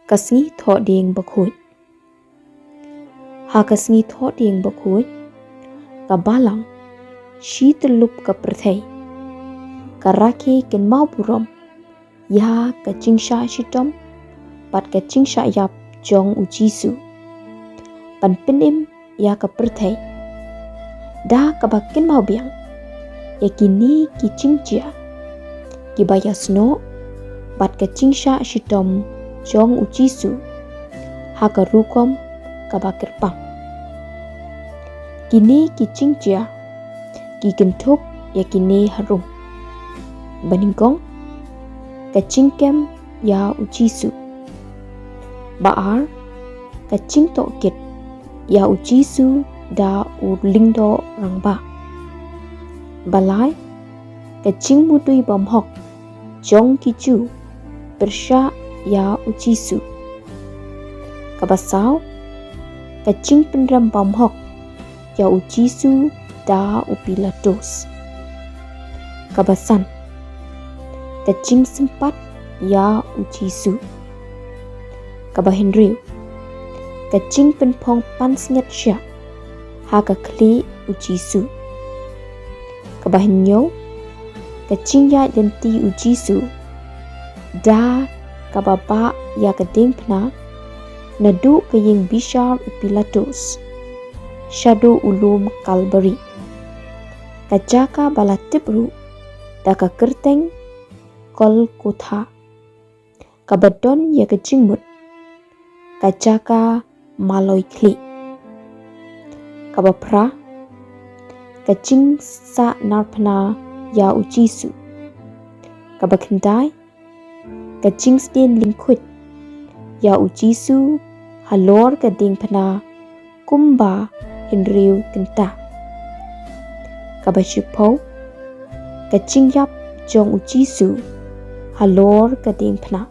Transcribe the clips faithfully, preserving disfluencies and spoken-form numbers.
Ka sngi thohdieng bakhuid. Ha ka sngi thohdieng bakhuid, ka balang shi tyllup ka pyrthei ka rakhe kynmaw burom ïa ka jingshah shitom bad ka jingshah ïap jong U Jisu, ban pynim ïa ka pyrthei. Da kaba kynmaw biang ïa kine ki jingjia kiba ïasnoh bad ka jingshah shitom jong U Jisu ha ka rukom kaba kyrpang. Kine ki jingjia ki kynthup ïa kine harum. Ba nyngkong, ka jingkem ïa U Jisu. Ba ar, ka jingtohkit ïa U Jisu da u lyngdoh rangbah. Ba lai, ka jingmudui bymhok jong ki Jiw pyrshah ïa U Jisu. Kaba saw, ka jingpynrem bymhok ïa U Jisu da u Pilatus. Kaba san, ka jingsympat ïa U Jisu. Kaba hynriew, ka jingpynphong pansngiat shiah ha ka khlieh U Jisu. Kaba hynñiew, ka jingïaid lynti U Jisu da kaba bah ïa ka diengphna naduh ka ïing bishar u Pilatus shaduh u lum Kalbari, ka jaka ba la tip ruh da ka kyrteng Golgotha, kaba don ïa ka jingmut, ka jaka maloi khlieh. Kaba phra, ka jingsah narphna ïa U Jisu. Kaba khyndai, ka jingsdien lyngkhuid ïa U Jisu halor ka diengphna kumba hynriew kynta. Kaba shiphew, ka jingïap jong U Jisu halor ka diengphna.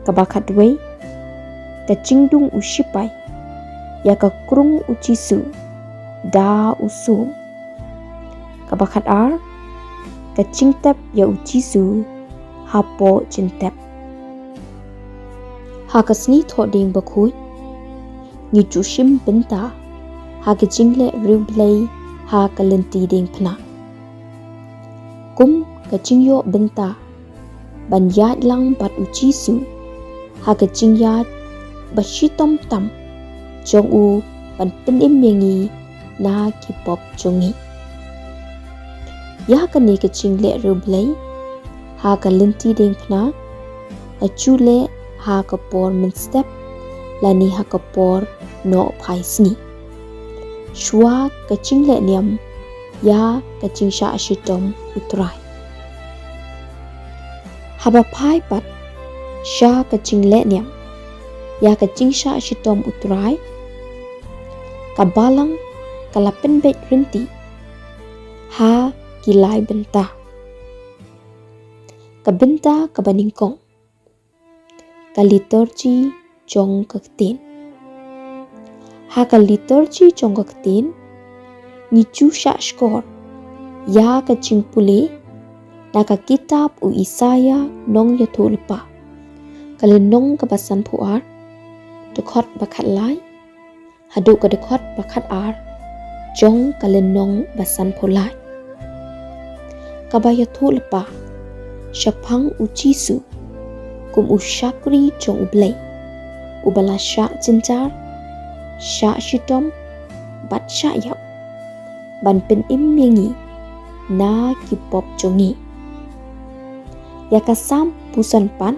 Kaba khatwei, ka jingdung u shipai ïa ka krung U Jisu da u sum. Kaba khatar, ka jingtep ïa U Jisu hapoh jingtep. Ha ka sngi thohdieng bakhuid, ngi ju shim bynta ha ka jingleh riewblei ha ka lynti diengphna. Kum ka jingïoh bynta ban ïaid lang bad U Jisu ha ka jingïaid ba shitom tam jong u ban pynim ïa ngi na ki pop jong ngi. Ïa kane ka jingleh riewblei ha ka lynti diengphna la ju leh ha ka por mynstep lane ha ka por nohphai sngi shuwa ka jingleh niam ïa ka jingshah shitom U Trai. Haba phai pat sha ka jingleh niam ïa ka jingshah shitom U Trai, ka balang ka la pynbeit rynti ha ki lai bynta. Ka bynta kaba nyngkong, ka liturgi jong ka ktien. Ha ka liturgi jong ka ktien, ngi ju shah shkor ïa ka jingpule na ka kitab u Isaïah nongïathuhlypa, ka lynnong kaba sanphew ar, dkhot ba khatlai haduh ka dkhot ba khatar jong ka lynnong ba sanphew lai, kaba ïathuhlypa shaphang U Jisu kum u shakri jong U Blei, uba la shah jynjar, shah shitom bad shah ïap ban pynim ïa ngi na ki pop jong ngi. Ïa ka Salm busan pat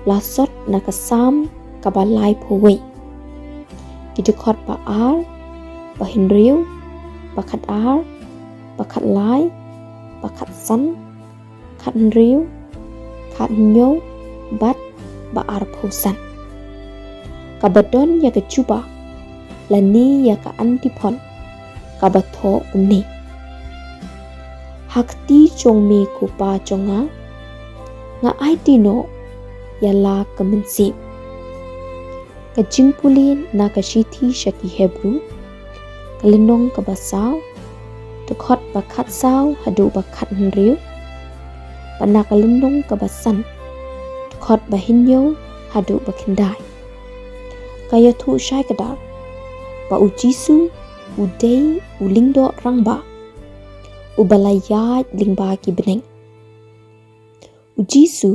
la sot na ka Salm kaba laiphew wei, ki dkhot ba ar, ba hynriew, ba khatar, ba khatlai, ba khatsan, khathynriew, khathynñiew bad ba arphew san, kaba don ïa ka jubab lane ïa ka antiphon kaba thoh kumne: Ha kti jong me, ko Pa jong nga, nga aiti noh ïa la ka mynsiem. Ka jingpule na ka shithi sha ki Hebru, ka lynnong kaba saw, dkhot ba khatsaw haduh ba khathynriew, bad na ka lynnong kaba san, dkhot ba hynñiew haduh ba khyndai. Ka ïathuh shai kdar ba U Jisu u dei u lyngdoh rangbah uba la ïaid lyngba ki bneng. U Jisu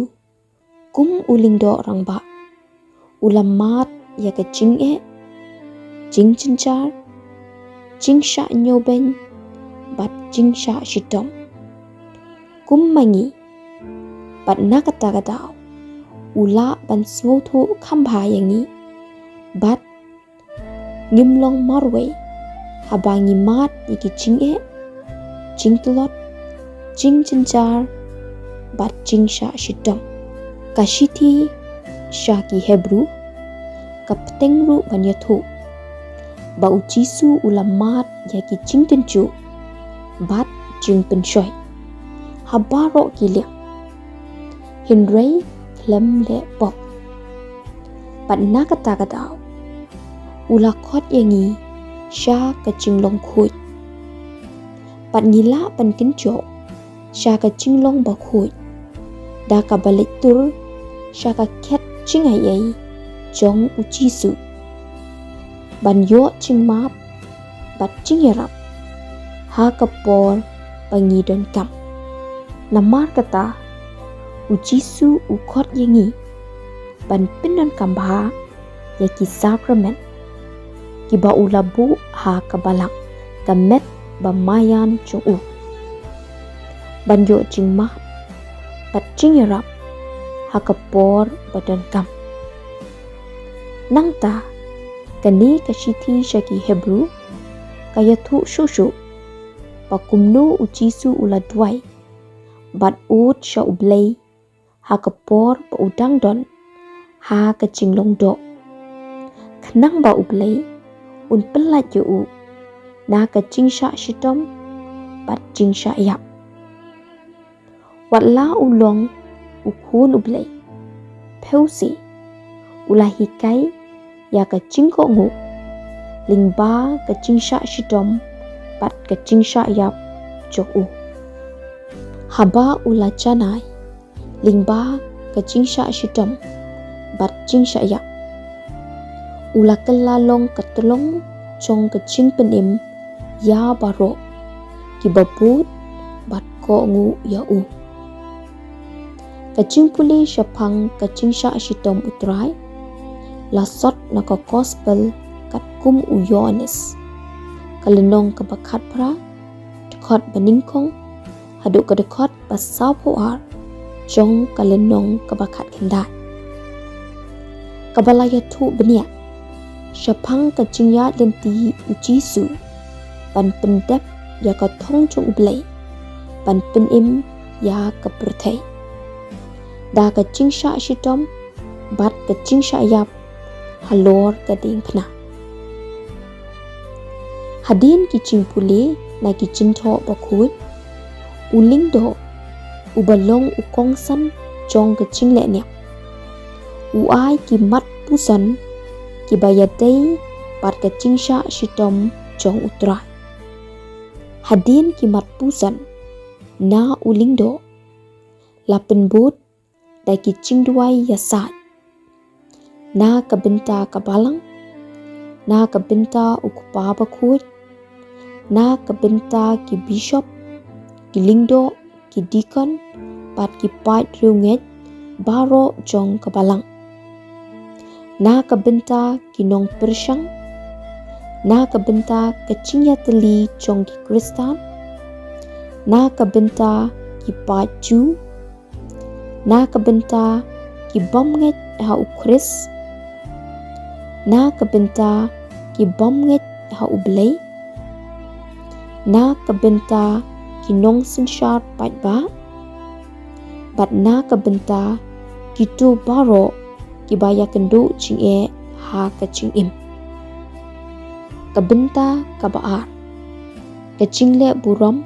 kum u lyngdoh rangbah u la mad ïa ka jingeh, jingjynjar, jingshah ñiewbeiñ bad jingshah shitom kum ma ngi. Bad na kata ka daw u lah ban sngewthuh kham bha ïa ngi bad ngim long marwei haba ngi mad ïa ki jingeh, jingtlot, jingjynjar bad jingshah shitom. Ka shithi sha ki Hebru ka bteng ruh ban ïathuh ba U Jisu u la mad ïa ki jingtynjuh bad jingpynshoi ha baroh ki liang, hynrei khlem leh pop. Bad na kata ka daw u la khot ïa ngi sha ka jinglong khuid. Bad ngi lah ban kynjoh sha ka jinglong bakhuid da kaba leit tur sha ka khet jingaiei jong U Jisu, ban ïoh jingmap bad jingïarap ha ka por ba ngi donkam. Namar kata U Jisu u khot ïa ngi ban pyndonkam bha ïa ki sakramen kiba u la buh ha ka balang, ka met ba maïan jong u, ban ïoh jingmap bad jingïarap ha ka por ba donkam. Nangta kane ka shithi sha ki Hebru ka ïathuh shuh shuh ba kumno U Jisu u la duwai bad ud sha U Blei ha ka por ba u dang don ha ka jinglong doh, khnang ba U Blei un pyllait ïa u na ka jingshah shitom bad jingshah ïap. Wat la u long u khun U Blei, phewse u la hikai ïa ka jingkohnguh lyngba ka jingshah shitom bad ka jingshah ïap jong u. Haba u la janai lyngba ka jingshah shitom bad jingshah ïap, u la kylla long ka tyllong jong ka jingpynim ïa baroh kiba bud bad kohnguh ïa u. Ka jingpule shaphang ka jingshah shitom U Trai la sot na ka Gospel katkum u Ïoannis, ka lynnong kaba khatphra, dkhot ba nyngkong haduh ka dkhot ba sawphew ar jong ka lynnong kaba khatkhyndai, kaba la ïathuh bniah shaphang ka jingïaid lynti U Jisu ban pyndep ïa ka thong jong U Blei ban pynim ïa ka pyrthei da ka jingshah shitom bad ka jingshah ïap halor ka diengphna. Hadien ki jingpule na ki jingthoh bakhuid, u lyngdoh uba long u kongsan jong ka jinglehniam u ai ki mat puson kiba ïadei bad ka jingshah shitom jong U Trai. Hadien ki mat puson na u lyngdoh la pynbud da ki jingduwai ïasaid na ka bynta ka balang, na ka bynta u kpa bakhuid, na ka bynta ki bishop, ki lyngdoh, ki dikon bad ki paid riewngeit baroh jong ka balang, na ka bynta ki nongpyrshang, na ka bynta ka jingïatylli jong ki khristan, na ka bynta ki paid Jiw, na ka bynta ki bym ngeit ha U Khrist, na ka bynta ki bym ngeit ha U Blei, na ka bynta ki nongsynshar paidbah, bad na ka bynta kito baroh kiba ïakynduh jingeh ha ka jingim. Ka bynta kaba ar, ka jingleh burom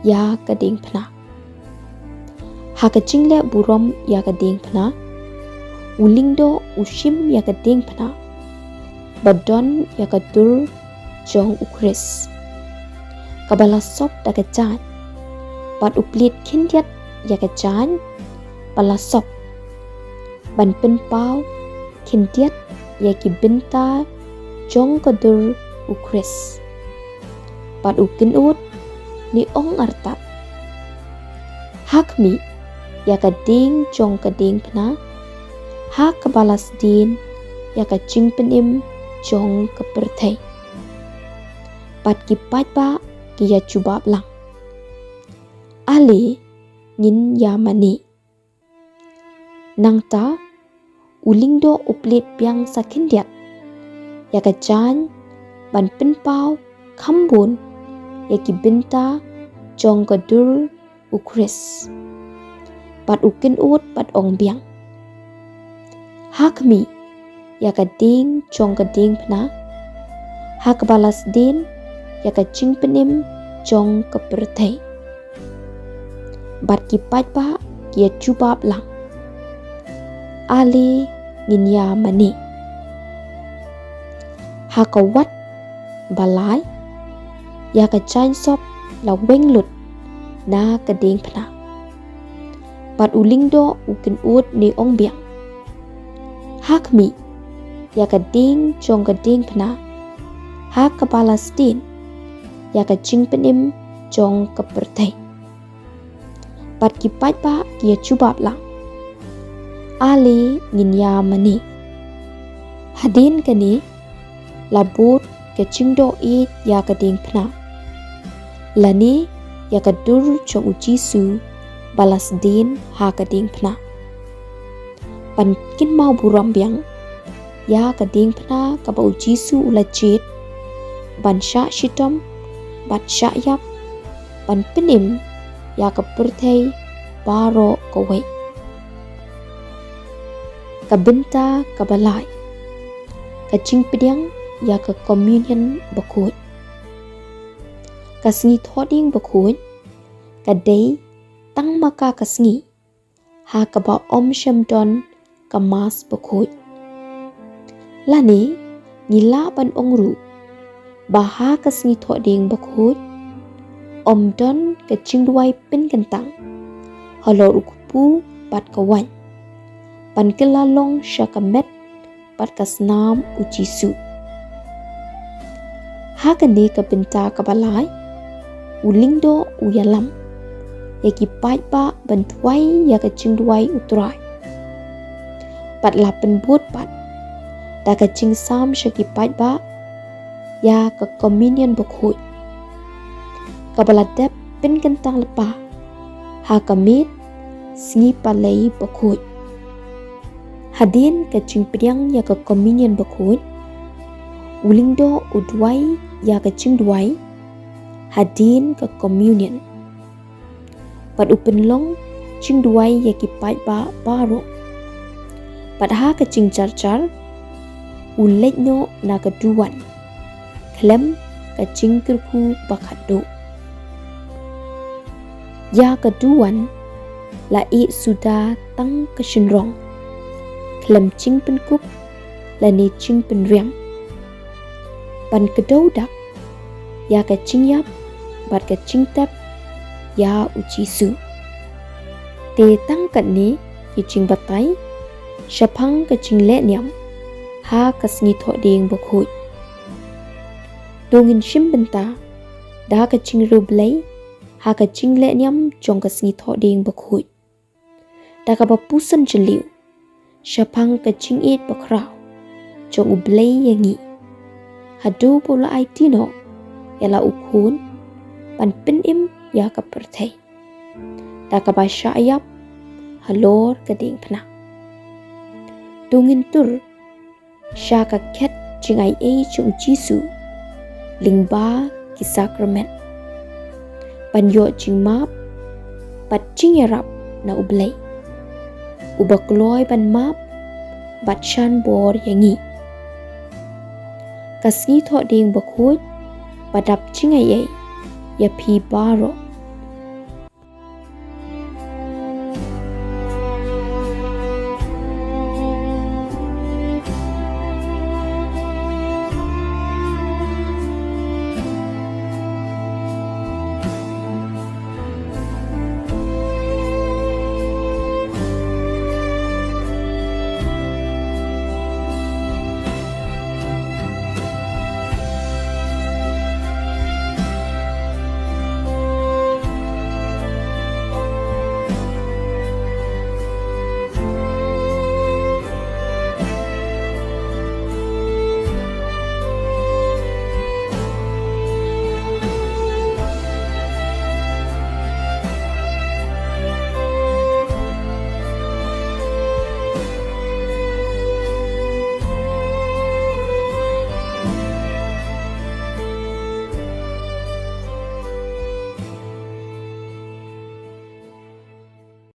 ïa ka diengphna. Ha ka jingleh burom ïa ka diengphna, u lyngdoh u shim ïa ka diengphna ba don ïa ka dur jong U Khrist kaba la sop da ka jaiñ, bad u plied khyndiat ïa ka jaiñ ba la sop, ban pynpaw khyndiat ïa ki bynta jong ka dur u Khrist. Bad u kynud ne ong artat: Ha khmih ïa ka dieng jong ka diengphna, ha kaba la sdien ïa ka jingpynim jong ka pyrthei. Bad ki paidbah ki ïa jubab lang: Ale ngin ïa mane. Nangta u lyngdoh u plie biang sa khyndiat ïa ka jaiñ ban pynpaw kham bun ïa ki bynta jong ka dur u Khrist. Bad u kynud bad ong biang: Ha khmih ïa ka dieng jong ka diengphna, ha kaba la sdien ïa ka jingpynim jong ka pyrthei. Bad ki paidbah ki ïa jubab lang: Ale ngin ïa mane. Ha ka wat ba lai ïa ka jaiñ sop la weng lut na ka diengphna. Bad u lyngdoh u kynud ne ong biang: Ha khmih ïa ka dieng jong ka diengphna, ha kaba la sdien ïa ka jingpynim jong ka pyrthei. Bad ki paidbah ki ïa jubab lang: Ale ngin ïa mane. Hadien kane la bud ka jingdoh ïeit ïa ka diengphna, lane ïa ka dur jong u Jisu ba la sdien ha ka diengphna. Ban kynmaw burom biang ïa ka diengphna kaba u Jisu u la jied ban shah shitom bad shah ïap ban pynim ïa ka pyrthei baroh kawei. Ka bynta kaba lai, ka jingpdiang ïa ka Communion Bakhuid. Ka Sngi Thohdieng Bakhuid ka dei tang ma ka ka sngi ha kaba ym shym don ka Mass Bakhuid. Lane ngi lah ban ong ruh ba ha ka Sngi Thohdieng Bakhuid ym don ka jingduwai pynkyntang halor u kpu bad ka waiñ ban kylla long sha ka met bad ka snam u Jisu. Ha kane ka bynta kaba lai, u lyngdoh u ïalam ïa ki paidbah ban duwai ïa ka jingduwai u Trai. Bad la pynbud pat da ka jingsam sha ki paidbah ïa ka Communion Bakhuid, kaba la dep pynkyntang lypa ha ka miet Sngi Palei Bakhuid. Hadien ka jingpdiang ïa ka Communion Bakhuid, u lyngdoh u duwai ïa ka jingduwai hadien ka Communion. Bad u pynlong jingduwai ïa ki paidbah baroh. Bad ha ka jingjarjar u leit noh na ka duwan khlem ka jingkyrkhu ba khatduh. Ïa ka duwan la ïeh suda tang ka shynrong khlem jingpynkup lane jingpynriam, ban kdew dak ïa ka jingïap bad ka jingtep ïa u Jisu. Te tang katne ki jingbatai shaphang ka jinglehniam ha ka Sngi Thohdieng Bakhuid. To ngin shim bynta da ka jingriewblei ha ka jinglehniam jong ka Sngi Thohdieng Bakhuid, da kaba puson jylliew shaphang ka jingïeit bakhraw jong U Blei ïa ngi, haduh ba u la aiti noh ïa la u Khun ban pynim ïa ka pyrthei da kaba shah ïap halor ka diengphna. To ngin tur sha ka khet jingaiei jong u Jisu lyngba ki sakramen, ban ïoh jingmap bad jingïarap na U Blei, uba kloi ban map bad shan bor ïa ngi. Ka Sngi Thohdieng Bakhuid ba dap jingaiei ïa phi baroh.